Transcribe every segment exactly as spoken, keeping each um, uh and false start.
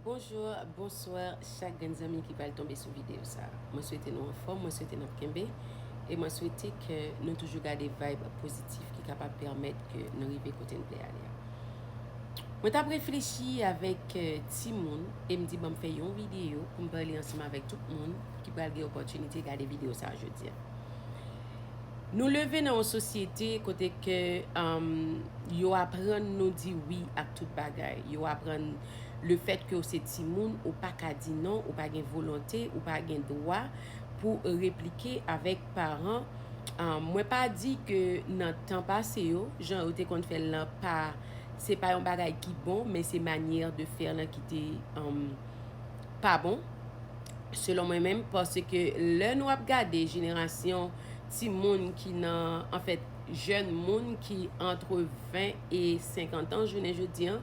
Bonjou, bonswa chak grenn zanmi ki pral tonbe sou videyo sa. Mwen swete nou anfòm, mwen swete n ap kenbe, e mwen swete ke nou toujou gade vibe pozitif ki kapab pèmèt ke nou rive kote n vle ale a. Mwen t ap reflechi avèk eh, timoun e m di ban m fè yon videyo pou m pale ansanm avèk tout moun ki pral gen opòtinite gade videyo sa a jodi a. Nou leve nan yon sosyete kote ke um, yo aprann nou di wi ak tout bagay. Yo aprann le fèt ke w se timoun, ou pa ka di non, ou pa gen volonte, ou pa gen dwa pou replike avèk paran. Um, mwen pa di ke nan tan pase yo, jan yo te konn fè l lan pa se pa yon bagay ki bon, men se manyè de fè lan ki te um, pa bon. Selon mwen menm, paske lè nou ap gade jenerasyon timoun ki nan, anfèt, jèn moun ki antre ven e senkant an jounen jodi an,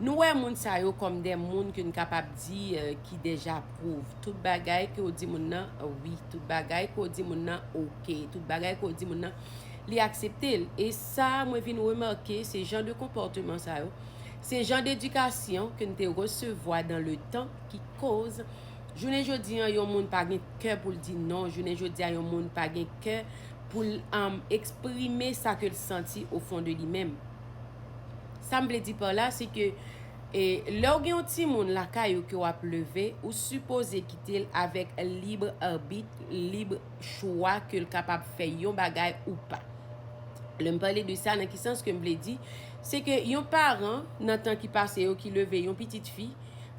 nou wè moun sa yo kòm de moun ke n kapab di eh, ki deja pwouv. Tout bagay ke w di moun nan, wi. Tout bagay ke w di moun nan, oke. Tout bagay ke w di moun nan, li aksepte l. E sa, mwen vin remake, se jan de konpòteman sa yo, se jan de edikasyon ke n te resevwa dan le tan ki koz jounen jodi an, yon moun pa gen kè pou l di non. Jounen jodi a, yon moun pa gen kè pou l um, eksprime sa ke l santi o fon de li menm. Sa m vle di pa la, se ke e, lè w gen yon timoun lakay ou ke w ap leve, ou sipoze kite l avèk lib abit, lib chwa ke l kapab fè yon bagay ou pa. Lè m pale de sa, nan ki sans ke m vle di, se ke yon paran nan tan ki pase yo ki leve yon pitit fi,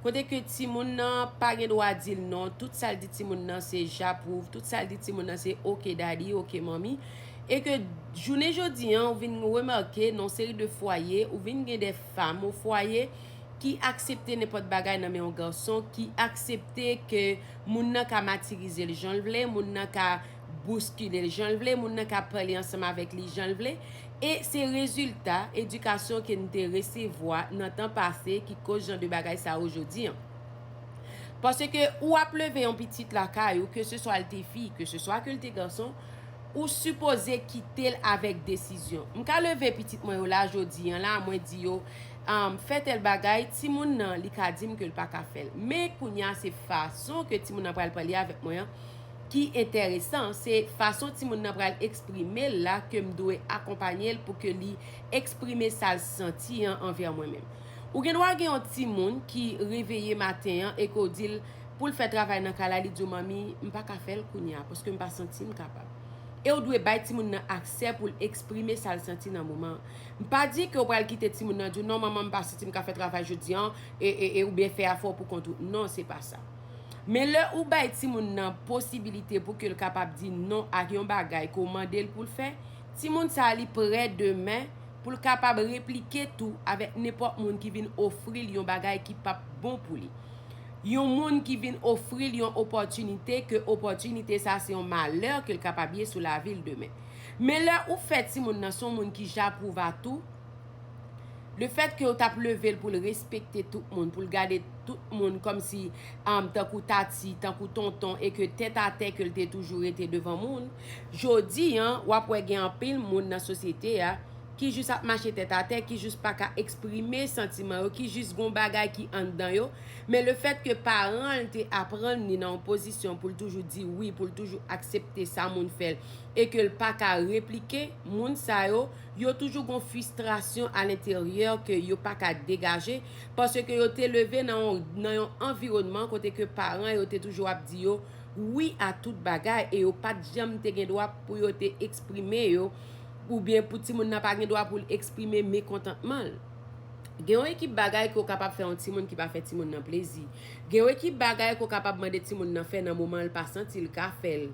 kote ke timoun nan pa gen dwa di l non, tout sa l di timoun nan se j'approuve, tout sa l di timoun nan se oke daddy, oke manmi, e ke jounen jodi an, ou vin remake nan yon seri de fwaye, ou vin gen de fanm o fwaye ki aksepte nenpòt bagay nan men yon gason, ki aksepte ke moun nan ka matirize l jan l vle, moun nan ka bouskile l jan l vle, moun nan ka pale ansanm avèk li jan l vle. E se rezilta edikasyon ke n te resevwa nan tan pase ki koz jan de bagay sa yo jodi an. Paske ou ap leve yon pitit lakay ou, ke se swa l te fi, ke se swa ke l te gason, ou sipoze kite l avèk desizyon. M ka leve pitit mwen yo la jodi an la, mwen di yo, um, fè tèl bagay, timoun nan, li ka di m ke l pa ka fè l. Men kounye a, se fason ke timoun nan pral pale avèk mwen an ki enteresan, se fason timoun nan pral eksprime l la ke m dwe akonpanye l pou ke li eksprime sa l santi an anvè mwen menm. Ou gen dwa gen yon timoun ki reveye maten an e ke w di l pou l fè travay nan kay la, li di w, manmi, m pa ka fè l kounye a, paske m pa santi m kapab. E w dwe bay timoun nan aksè pou l eksprime sa l santi nan moman an. M pa di ke w pral kite timoun nan di w, non, manman, m pa santi m ka fè travay jodi an, e, e, e oubyen fè afè w pou kont ou. Non, se pa sa. Men lè ou bay timoun nan posibilite pou ke l kapab di non ak yon bagay ke w mande l pou l fè, timoun sa a li prè demen pou l kapab replike tou avèk nenpòt moun ki vin ofri l yon bagay ki p ap bon pou li. Yon moun ki vin ofri l yon opòtinite, ke opòtinite sa se yon malè ke l kapab ye sou lavi l demen. Men lè ou fè timoun nan se yon moun ki j'approuve a tou, le fèt ke w t ap leve l pou l respekte tout moun, pou l gade tout moun kòmsi um, tankou tati, tankou tonton, e ke tèt atè ke l te toujou rete devan moun, jodi an, w ap wè gen anpil moun nan sosyete a ki jis ap mache tèt atè, ki jis pa ka eksprime santiman yo, ki jis gon bagay ki anndan yo. Men le fèt ke paran l te aprann li nan yon pozisyon pou l toujou di wi, pou l toujou aksepte sa moun fè l, e ke l pa ka replike, moun sa yo, yo toujou gon fristrasyon alenteryè ke yo pa ka degaje, paske yo te leve nan yon, nan yon anviwònman kote ke paran yo te toujou ap di yo wi a tout bagay, e yo pa t janm te gen dwa pou yo te eksprime yo, oubyen pou timoun nan pa gen dwa pou l eksprime mekontantman l. Gen yon ekip bagay ke w kapab fè yon timoun ki pa fè timoun nan plezi. Gen yon ekip bagay ke w kapab mande timoun nan fè nan moman l pa santi l ka fè l.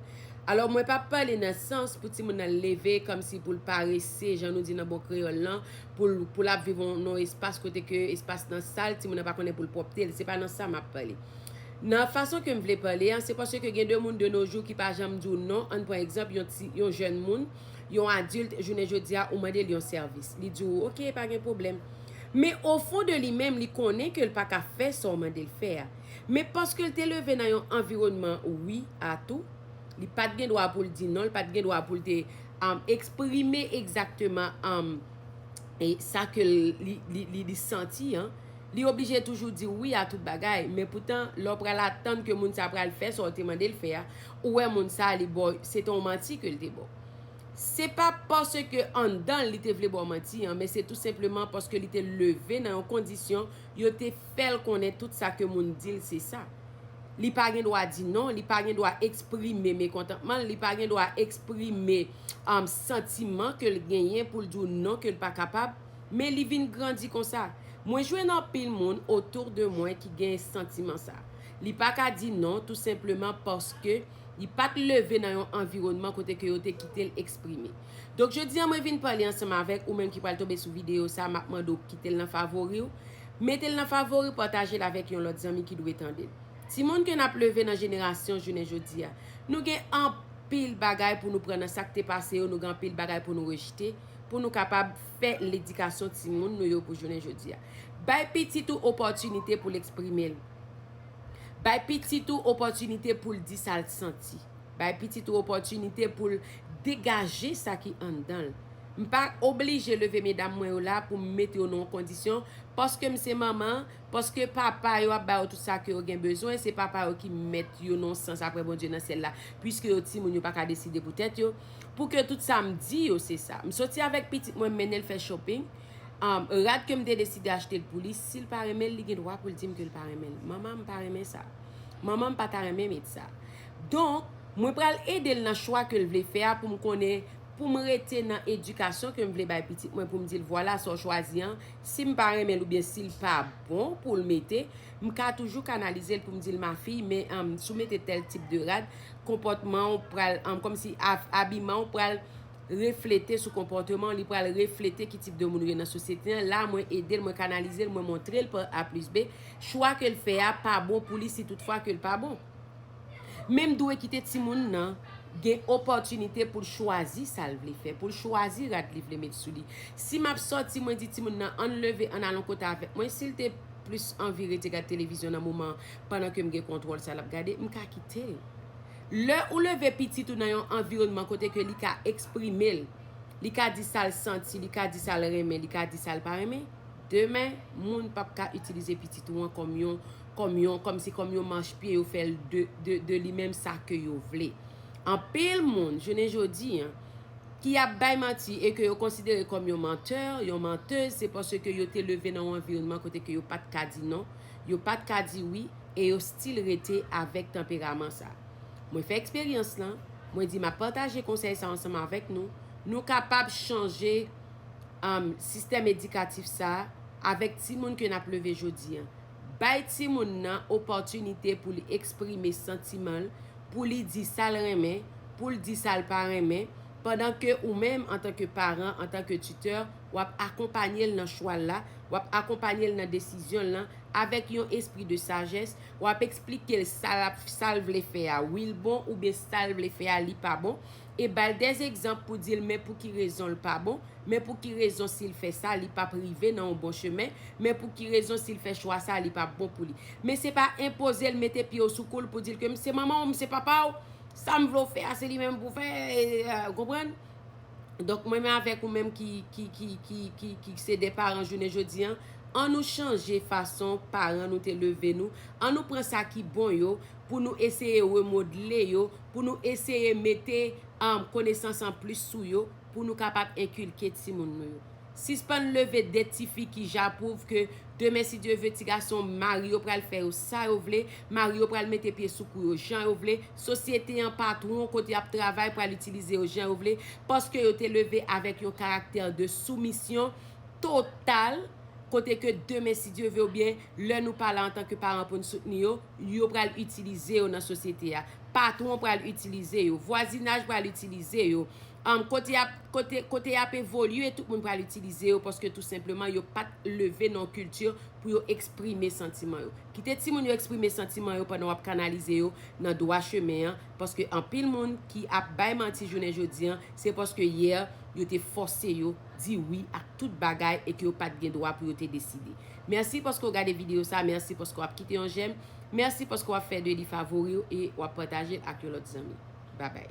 Alò, mwen p ap pale nan sans pou timoun nan leve kòmsi pou l parese, jan nou di nan bon kreyòl lan, pou l, pou l ap viv nan yon espas kote ke espas nan sal, timoun nan pa konnen pou l pwòpte l. Se pa nan sa m ap pale. Nan fason ke m vle pale an, se paske gen de moun de nos jours ki pa janm di w non. Ann pran egzanp, yon ti, yon jèn moun, yon adilt, jounen jodi a, ou mande l yon sèvis. Li di w, oke, pa gen pwoblèm. Men o fon de li menm, li konnen ke l pa ka fè sa w mande l fè a. Men paske l te leve nan yon anviwònman wi a tou, li pa t gen dwa pou l di non, li pa t gen dwa pou l te um, eksprime egzakteman um, e sa ke li, li, li, li santi an. Li oblije toujou di wi a tout bagay, men poutan, lè w pral atann ke moun sa pral fè sa w te mande l fè a, ou wè moun sa li ba w, se te yon manti ke l te ba w. Se pa paske anndan l li te vle ba w manti an, men se tou senpleman paske li te leve nan yon kondisyon yo te fè l konnen tout sa ke moun di l se sa. Li pa gen dwa di non, li pa gen dwa eksprime mekontantman l, li pa gen dwa eksprime, um, santiman ke l genyen pou l di w non, ke l pa kapab. Men li vin grandi konsa. Mwen jwenn anpil moun otou de mwen ki gen santiman sa. Li pa ka di non, tou senpleman paske li pa t leve nan yon anviwònman kote ke yo te kite l eksprime. Donk, jodi a, mwen vin pale ansanm avèk ou menm ki pral tonbe sou videyo sa, m ap mande w kite l nan favori w. Mete l nan favori, pataje l avèk yon lòt zanmi ki dwe tande l. Timoun ke n ap leve nan jenerasyon jounen jodi a, nou gen anpil bagay pou nou pran nan sa k te pase yo, nou gen anpil bagay pou nou rejte, pou nou kapab fè ledikasyon timoun nou yo pou jounen jodi a. Bay pitit ou opòtinite pou l eksprime l. Bay pitit ou opòtinite pou l di sa l santi. Bay pitit ou opòtinite pou l degaje sa ki anndan l. M pa oblije leve medam mwen yo la pou m mete yo nan yon kondisyon, paske m se manman, paske papa yo ap ba yo tout sa ke yo gen bezwen, se papa yo ki mèt yo nan yon sans apre Bondye nan syèl la, piske yo timoun yo pa ka deside pou tèt yo, pou ke tout sa m di yo se sa. M soti avèk pitit mwen, m mennen l fè shopping, um, rad ke m te deside achte l pou li, si l pa renmen l, li gen dwa pou l di m ke l pa renmen l. Manman, m pa renmen sa. Manman, m pa ta renmen met sa. Donk, mwen pral ede l nan chwa ke l vle fè a pou m konnen, pou m rete nan edikasyon ke m vle bay pitit mwen, pou m di l, vwala sa w chwazi an, si m pa renmen l oubyen si l pa bon pou l mete, m ka toujou kanalize l pou m di l, ma fille, men, um, si w mete tèl tip de rad, konpòtman w pral, um, kòmsi av-, abiman w pral reflete sou konpòteman w, li pral reflete ki tip de moun ou ye nan sosyete an. La, mwen ede l, mwen kanalize l, mwen montre l pa A plis B. Chwa ke l fè a pa bon pou li si toutfwa ke l pa bon. Men m dwe kite timoun nan gen opòtinite pou l chwazi sa l vle fè, pou l chwazi rad li vle met sou li. Si m ap sòti, mwen di timoun nan, ann leve, ann al yon kote avèk mwen. Si l te plis anvi rete gad televizyon nan moman an, pandan ke m gen kontwòl sa l ap gade, m ka kite l. Lè ou leve pitit ou nan yon anviwònman kote ke li ka eksprime l, li ka di sa l santi, li ka di sa l renmen, li ka di sa l pa renmen, demen, moun p ap ka itilize pitit ou an kòm yon, kòm yon, kòmsi kòm yon machpye, yo fè l de, de, de li menm sa ke yo vle. Anpil moun, jounen jodi an, ki ap bay manti e ke yo konsidere kòm yon mantè, yon mantèz, se paske yo te leve nan yon anviwònman kote ke yo pa t ka di non, yo pa t ka di wi, e yo still rete avèk tanperaman sa. Mwen fè eksperyans lan, mwen di m ap pataje konsèy sa ansanm avèk nou. Nou kapab chanje, um, sistèm edikatif sa avèk timoun ke n ap leve jodi an. Bay timoun nan opòtinite pou li eksprime santiman l, pou li di sa l renmen, pou l di sa l pa renmen, pandan ke ou menm, antanke paran, antanke titè, w ap akonpanye l nan chwa l la, w ap akonpanye l nan desizyon l lan, avèk yon espri de sajès, w ap eksplike l sa l ap, sa l vle fè a, wi l bon, oubyen sa l vle fè a, li pa bon, e ba l dè egzanp pou di l men pou ki rezon l pa bon, men pou ki rezon si l fè sa, li p ap rive nan yon bon chemen, men pou ki rezon si l fè chwa sa, li p ap bon pou li. Men se pa enpoze l, mete pye w sou kou l pou di l ke m se manman w, m se papa w, sa m vle w fè a, se li menm pou w fè, e, e, konprann? Donk, mwen menm avèk ou menm ki, ki, ki, ki, ki, ki se de paran jounen jodi an, an nou chanje fason paran nou te leve nou, an nou pran sa ki bon yo, pou nou eseye remodle yo, pou nou eseye mete, um, konesans an plis sou yo, pou nou kapab enkilke timoun nou yo. Sispann leve de tifi ki japwouv ke demen, si Dye ve, ti gason, mari yo pral fè yo sa yo vle, mari yo pral mete pye sou kou yo jan yo vle, sosyete an, patwon kote y ap travay pral itilize yo jan yo vle, paske yo te leve avèk yon karaktè de soumisyon total, kote ke demen, si Dye ve, oubyen lè nou pa la antanke paran pou n soutni yo, yo pral itilize yo nan sosyete a. Patwon pral itilize yo, vwazinaj pral itilize yo. Um, kote y ap, kote, kote y ap evolye, tout moun pral itilize yo, paske tou senpleman, yo pa t leve nan yon kilti pou yo eksprime santiman yo. Kite timoun yo eksprime santiman yo pandan w ap kanalize yo nan dwa chemen an, paske anpil moun ki ap bay manti jounen jodi an, se paske yè, yo te fòse yo di wi ak tout bagay e ke yo pa t gen dwa pou yo te deside. Mèsi paske w gade videyo sa, mèsi paske w ap kite yon jèm, mèsi paske w ap fè de li favori w e w ap pataje l ak yon lòt zanmi. Babay.